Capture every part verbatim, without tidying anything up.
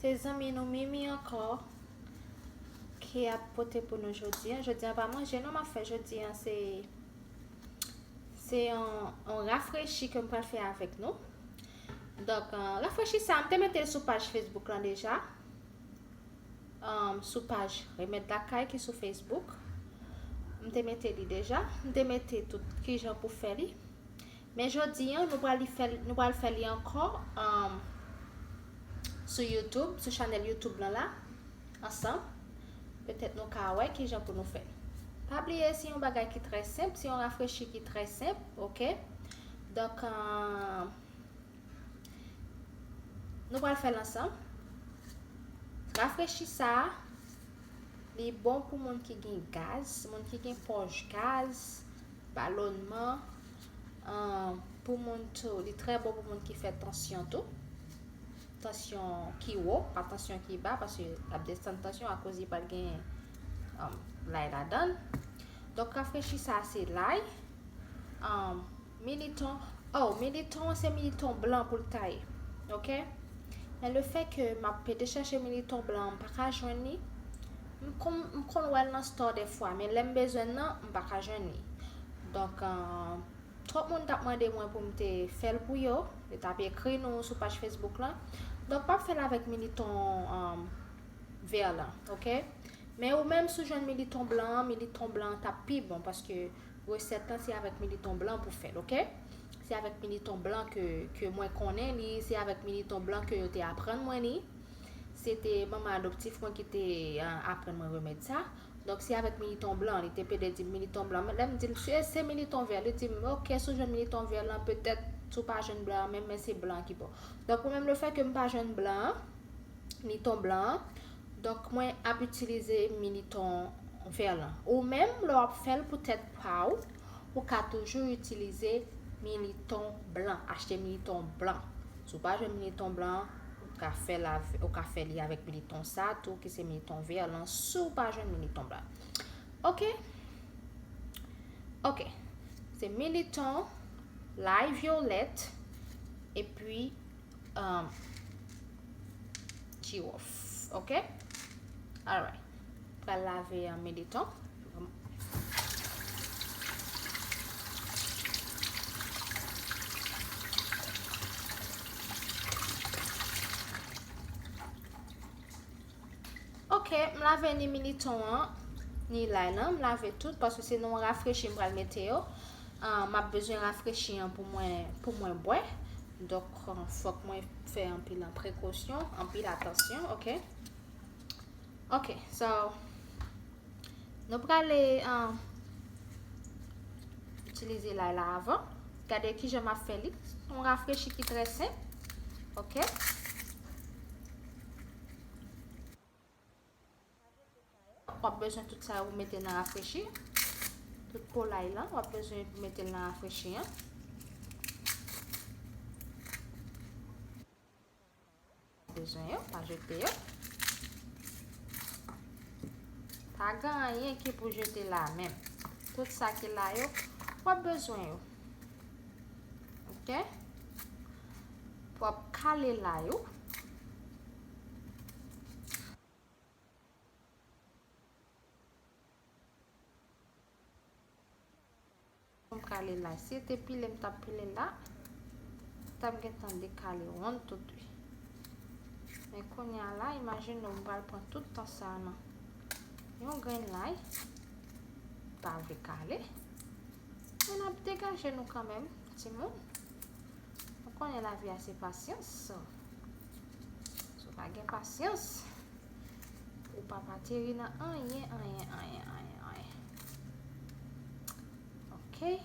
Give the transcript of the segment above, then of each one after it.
Se zanmi nou Mimi ankò ki ap pote pou nou jodi a. Jodi a pa manje non m ap fè jodi a, se se yon, yon rafrechi ke m pral fè avèk nou. Donk, euh, rafrechi sa, m te mete l sou paj Facebook lan deja. Um, sou paj Remèd Lakay ki sou Facebook. M te mete li deja. M te mete tout kijan pou fè li. Men jodi a, nou pral li fè, nou pral fè li ankò, um, sou YouTube, sou chanèl YouTube lan la, ansanm. Petèt nou ka wè kijan pou nou fè. Pa bliye, se yon bagay ki trè senp, se yon rafrechi ki trè senp, oke? Donk, um, nou pral fè l ansanm. Rafrechi sa a, li bon pou moun ki gen gaz, moun ki gen pòch gaz, balonman, ahn, pou moun tou, li trè bon pou moun ki fè tansyon tou. Tansyon ki wo, pa tansyon ki ba, paske l ap desann tansyon akoz li pral gen, ahn, lay ladan l. Donk, rafrechi sa a se lay, ahn, militon, oh, militon an se militon blan pou l ta ye, oke? Men le fè ke m ap pede chèche militon blan an, m pa ka jwenn li. M konn, m konn wè l nan store dèfwa, men lè m bezwen l nan, m pa ka jwenn li. Donk, ahn, twòp moun t ap mande mwen pou m te fè l pou yo. Yo t ap ekri nou sou paj Facebook lan. Donk, m ap fè l avèk militon, ahn, vè lan, oke? Men ou menm, si w jwenn militon blan an, militon blan an t ap pi bon, paske resèt lan se avèk militon blan pou fè l, oke? Se avèk militon blan ke, ke mwen konnen li, se avèk militon blan ke yo te aprann mwen li. Se te manman adoptif mwen ki te, ah, aprann mwen remèd sa. Donk, se avèk militon blan, li te pede di m militon blan. Men lè m di l, se, se militon vè, li di m, oke, si w jwenn militon vè lan, petèt, si w pa jwenn blan an menm, men se blan an ki bon. Donk, ou menm, le fè ke m pa jwenn blan an, militon blan an, donk, mwen ap itilize militon vè lan. Ou menm, lè w ap fè l pou tèt pa w, ou ka toujou itilize militon blan, achte militon blan. Si w pa jwenn militon blan, ou ka fè l avè-, ou ka fè li avèk militon sa tou, ki se militon vè lan, si w pa jwenn militon blan. Oke? Oke. Se militon, lay vyolèt, epi, um, jiwòf. Oke? Alright. Pral lave, uh, militon. Oke, m lave ni militon an, ni lay lan, m lave tout, paske se nan yon rafrechi m pral mete yo. Ah, m ap bezwen rafrechi an pou mwen, pou mwen bwè. Donk, ah, fòk mwen fè anpil an prekosyon, anpil atansyon, oke? Oke, so, nou prale, ah, itilize lay la avan. Gade kijan m ap fè li. Yon rafrechi ki trè senp, oke? W ap bezwen tout sa yo pou mete nan rafrechi. Tout po lay lan, w ap bezwen pou mete l nan rafrechi an. Bezwen yo, pa jete yo. Pa gen anyen ki pou jete la menm. Tout sa ki la yo, w ap bezwen yo. Oke? W ap kale lay ou. M kale lay. Si te pile, m t ap pile la, m t ap gentan dekale wonn tout wi. Men kounye a la, imajine w, m pral pran tout tan sa a nan yon grenn lay. Pa vle kale. Men n ap degaje nou kanmenm, timoun. Ou konnen lavi a se pasyans. Si w pa gen pasyans, ou p ap ateri nan anyen, anyen, anyen, anyen, anyen. Oke.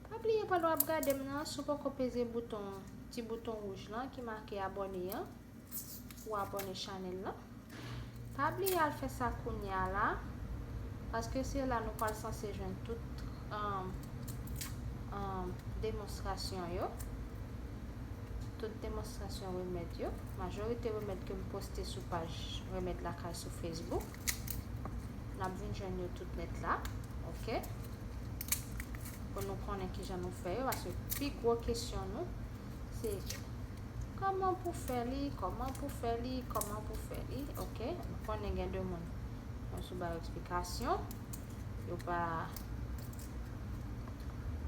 Pa bliye pandan w ap gade m nan, si w poko peze bouton, ti bouton wouj lan ki make abòne an, pou abòne chanèl lan. Pa bliye al fè sa kounye a la, paske se la nou pral sanse jwenn tout, um, um, demonstrasyon yo. Tout demonstrasyon remèd yo. Majorite remèd ke m poste sou paj Remèd Lakay sou Facebook. N ap vin jwenn yo tout nèt la. Oke? Pou nou konnen kijan nou fè yo, paske pi gwo kesyon nou, se Kòman pou fè li, kòman pou fè li, kòman pou fè li. Ok, nou konnen gen de moun, bon, sou ba yo eksplikasyon, yo pa,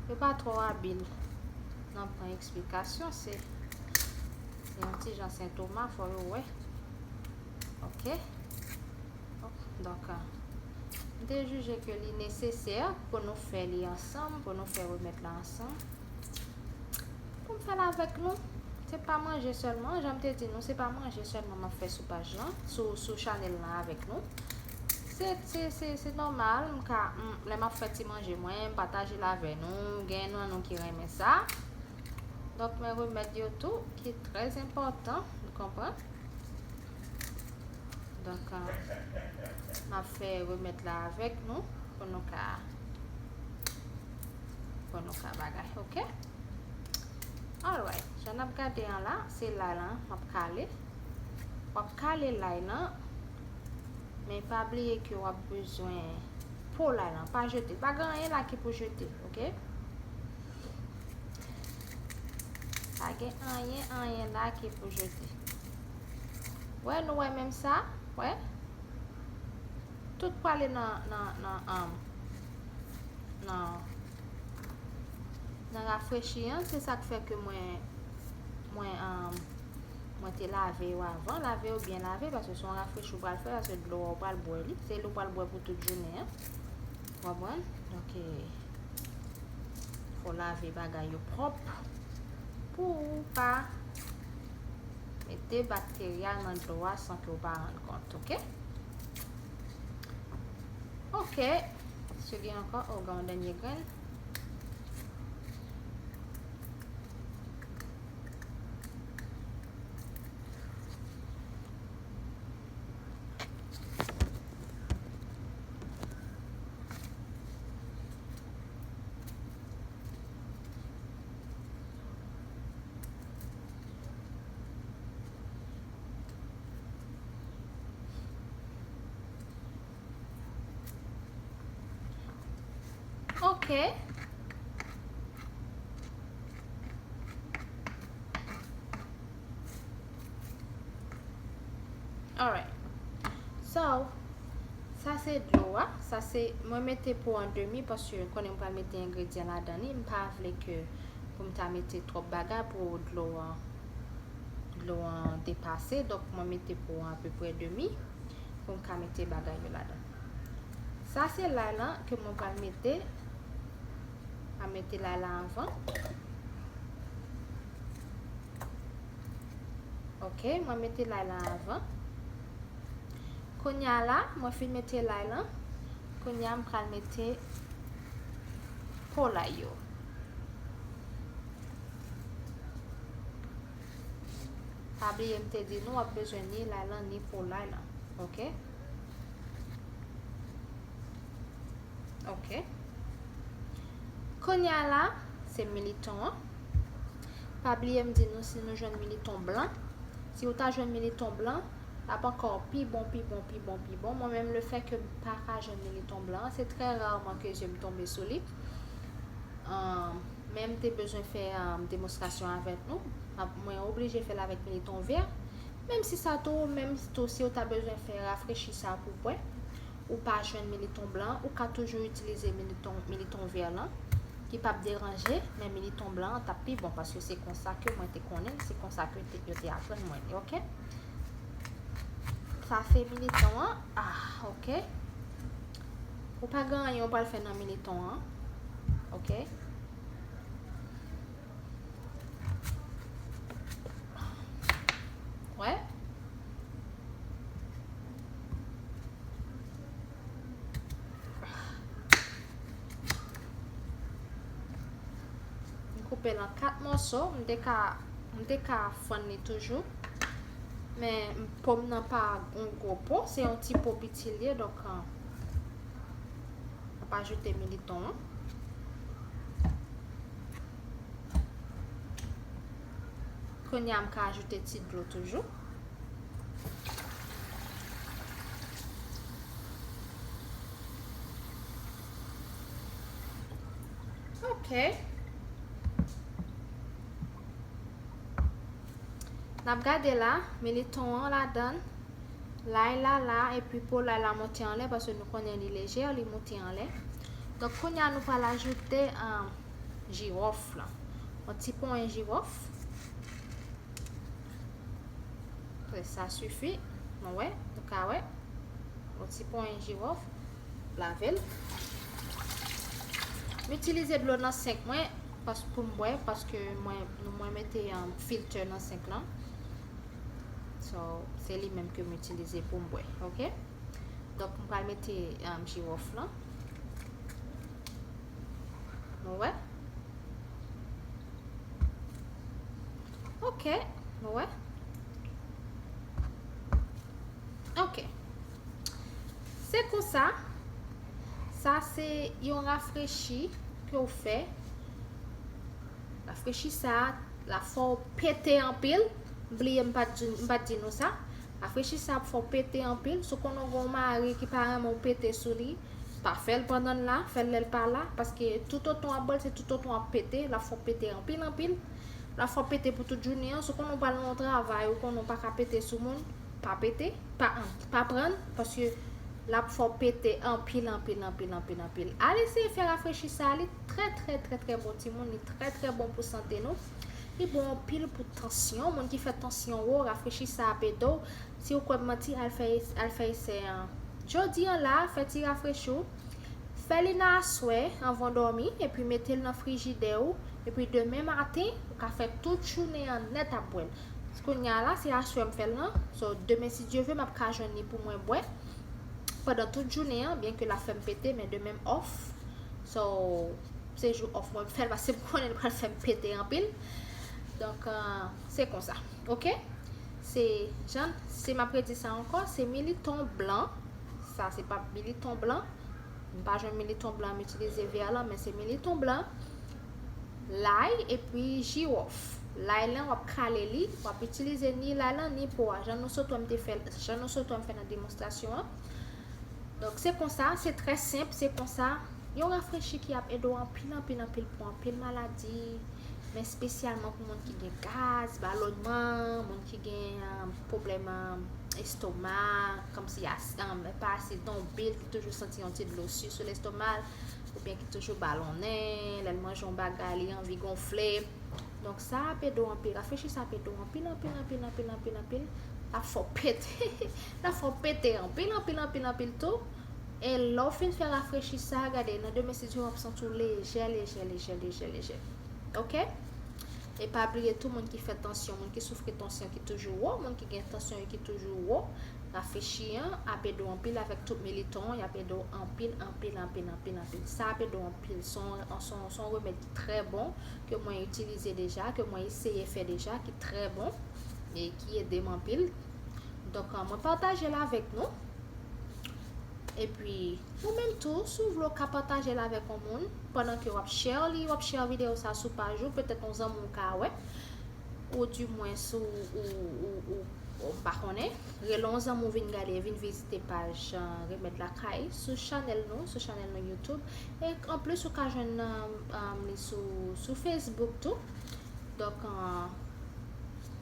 yo pa twò abil nan pran eksplikasyon, se, se yon ti jan sentoma, fò yo wè. Ok. Donk, euh, m te jije ke li nesesè pou nou fè li ansanm, pou nou fè remèd la ansanm. Pou m fè l avèk nou, se pa manje sèlman, jan m te di nou, se pa manje sèlman m ap fè sou paj lan, sou, sou chanèl lan avèk nou. Se, se, se, se nòmal, m ka, m, lè m ap fè ti manje mwen, m pataje l avè nou, gen nan nou ki renmen sa. Donk, men remèd yo tou, ki trè enpòtan, nou konprann? Donk, euh, m ap fè remèd la avèk nou pou nou ka, pou nou ka bagay, ok? Alright, jan n ap gade an la, se lay lan m ap kale. W ap kale lay lan, men pa bliye ke w ap bezwen po lay lan. Pa jete, pa gen anyen la ki pou jete, ok? Pa gen anyen, anyen la ki pou jete. Wè, nou wè menm sa? Wè? Tout prale nan, nan, nan, um, nan, nan rafrechi an. Se sa k fè ke mwen, mwen, um, mwen te lave yo avan. Lave yo byen lave, paske se yon rafrechi ou pral fè, paske dlo a ou pral bwè li. Se li ou pral bwè pou tout jounen an. Ou konprann? Donk, e, fò lave bagay yo pwòp pou ou pa mete bakteri a nan dlo a san ke ou pa rann kont, ok? Ok. Si gen ankò, o, gen yon dènye grenn. Ok. Alright. So, sa se dlo a. Sa se, mwen mete po an demi paske konnen m pral mete engredyan ladan li. M pa vle ke pou m ta mete twòp bagay pou dlo an, dlo an depase. Donk, mwen mete po an apeprè demi pou m ka mete bagay yo ladan. Sa se lay lan ke mwen pral mete. A mete lay lan avan. Ok, mwen mete lay lan avan. Kounye a la, mwen fin mete lay lan. Kounye a, m pral mete po lay yo. Pa bliye m te di nou w ap bezwen ni lay lan, ni po lay lan. Ok? Ok. Kounye a la, se militon an. Pa bliye m di nou, si nou jwenn militon blan, si ou ta jwenn militon blan, l ap ankò pi bon, pi bon, pi bon, pi bon. Mwen menm, lefètke m pa ka jwenn militon blan, se trè raman ke je m tonbe sou li. Ahn, men m te bezwen fè, ahn, demonstrasyon avèk nou. M ap, mwen oblije fè l avèk militon vè. Menm si sa tou, menm tou, si ou ta bezwen fè rafrechi sa pou bwè, ou pa jwenn militon blan, ou ka toujou itilize militon, militon vè lan, ki p ap deranje, men militon blan an t ap pi bon, paske se konsa ke mwen te konnen l, se konsa ke te, yo te aprann mwen li, ok? Sa se militon an, ah, ok. Ou pa gen anyen ou pral fè nan militon an, ok? Wè? M koupe l an kat mòso. M te ka, m te ka fann li toujou. Men po m nan pa yon gwo po, se yon ti po piti l ye, donk, an, m ap ajoute militon an. Kounye a, m ka ajoute ti dlo toujou. Ok. N ap gade la, militon an ladan, lay la la, epi po lay la monte anlè, paske nou konnen li lejè, li monte anlè. Donk, kounye a nou pral ajoute um, jiwòf la. Yon ti ponyen jiwòf. Sa sifi. Nou wè, nou ka wè. Yon ti ponyen jiwòf. Lave l. M itilize dlo nan senk mwen pou m bwè, paske mwen, mwen mete um, filtè nan senk lan. So, se li menm ke m itilize pou m bwè, ok? Donk, m pral mete um, jiwòf lan. Nou wè? Ok, nou wè? Ok. Se konsa. Sa se yon rafrechi ke w fè. Rafrechi sa, l ap fè w pete anpil. M bliye m pa t di, m pa t di nou sa. Rafrechi sa ap fè w pete anpil. Si w konnen w gen yon mari ki pa renmen w pete sou li, pa fè l pandan l la, fè l lè l pa la. Paske toutotan w ap bwè l, se toutotan w ap pete. L ap fè w pete anpil, anpil. L ap fè w pete pou tout jounen an. Si w konnen w pral nan yon travay, ou konnen w pa ka pete sou moun, pa pete, pa, pa pran l, paske l ap fè w pete anpil, anpil, anpil, anpil, anpil. Al eseye fè rafrechi sa, li trè, trè, trè, trè bon, timoun, li trè, trè bon pou sante nou. Li bon anpil pou tansyon, moun ki fè tansyon wo, rafrechi sa ap ede w. Si w kwè m manti, al fè, al fè esè an. Jodi an la, fè ti rafrechi w. Fè li nan aswè, anvan w dòmi, epi mete l nan frijidè w, epi demen maten, ou ka fè tout jounen an nèt ap bwè l. Kounye a la, se aswè m fè l lan. So, demen, si Dye vle, m ap ka jwenn li pou mwen bwè. Pandan tout jounen an, byenke l ap fè m pete, men demen m off. So, se jou off mwen m fè l, paske m konnen l pral fè m pete anpil. Donk, uh, se konsa, ok? Se, jan, si m ap redi sa ankò, se militon blan. Sa, se pa militon blan. M pa jwenn militon blan, m itilize vè lan, men se militon blan, lay epi jiwòf. Lay lan, w ap kale li, w ap itilize ni lay lan, ni po a. Jan nou sot wè m te fè, jan nou sot wè m fè nan demonstrasyon an. Donk, se konsa, se trè senp, se konsa. Yon rafrechi ki ap ede w anpil, anpil, anpil pou anpil maladi, men espesyalman pou moun ki gen gaz, balonman, moun ki gen um, pwoblèm um, estoma, kòmsi as, um, pa asid nan bil, ki toujou santi yon ti dlo si sou lestoma l, oubyen ki toujou balonnen, lè l manje yon bagay, li anvi gonfle. Donk, sa ap ede w anpil, rafrechi sa ap ede w anpil, anpil, anpil, anpil, anpil, anpil. L ap fè w pete, l ap fè w pete anpil, anpil, anpil, anpil tou. E lè w fin fè rafrechi sa, gade, nan demen si Dye w ap santi w lejè, lejè, lejè, lejè, lejè. Ok? E pa bliye tou, moun ki fè tansyon, moun ki soufri tansyon ki toujou wo, moun ki gen tansyon yo ki toujou wo, rafrechi an ap ede w anpil avèk tout militon, y ap ede w anpil, anpil, anpil, anpil, anpil. Sa ap ede w anpil. Se yon, se yon, se yon remèd ki trè bon, ke mwen itilize deja, ke mwen eseye fè deja, ki trè bon, e ki ede m anpil. Donk, mwen pataje l avèk nou. Epi, ou menm tou, si w vle w ka pataje l avèk yon moun, pandan ke w ap share li, w ap share videyo sa sou paj ou, petèt yon zanmi w ka wè, oudimwen si w, ou, ou, ou, ou pa konnen, rele yon zanmi w vin gade, vin vizite paj uh, Remèd Lakay sou chanèl nou, sou chanèl nou YouTube. E anplis, ou ka jwenn um, li sou, sou Facebook tou. Donk, uh,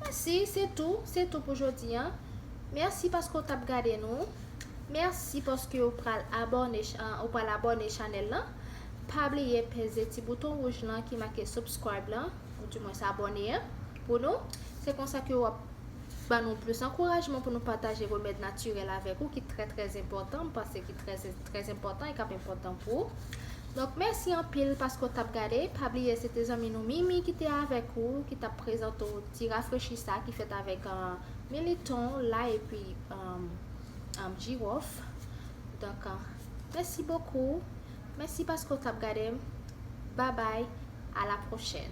mèsi, se tou, se tou pou jodi an. Mèsi paske w t ap gade nou. Mèsi paske w pral abòne, ou pral abòne chanèl lan. Pa bliye peze ti bouton wouj lan ki make subscribe lan, oudimwen abòne an, pou nou. Se konsa ke w ap ban nou plis ankourajman pou nou pataje remèd natirèl avèk ou, ki trè, trè enpòtan. M panse ki trè, trè enpòtan e k ap enpòtan pou ou. Donk, mèsi anpil paske w t ap gade. Pa bliye, se te zanmi nou Mimi ki te avèk ou, ki t ap prezante w ti rafrechi sa ki fèt avèk uh, militon, lay epi um, um, jiwòf. Donk, uh, mèsi bokou. Mèsi paske w t ap gade m. Babay. A la pwochèn.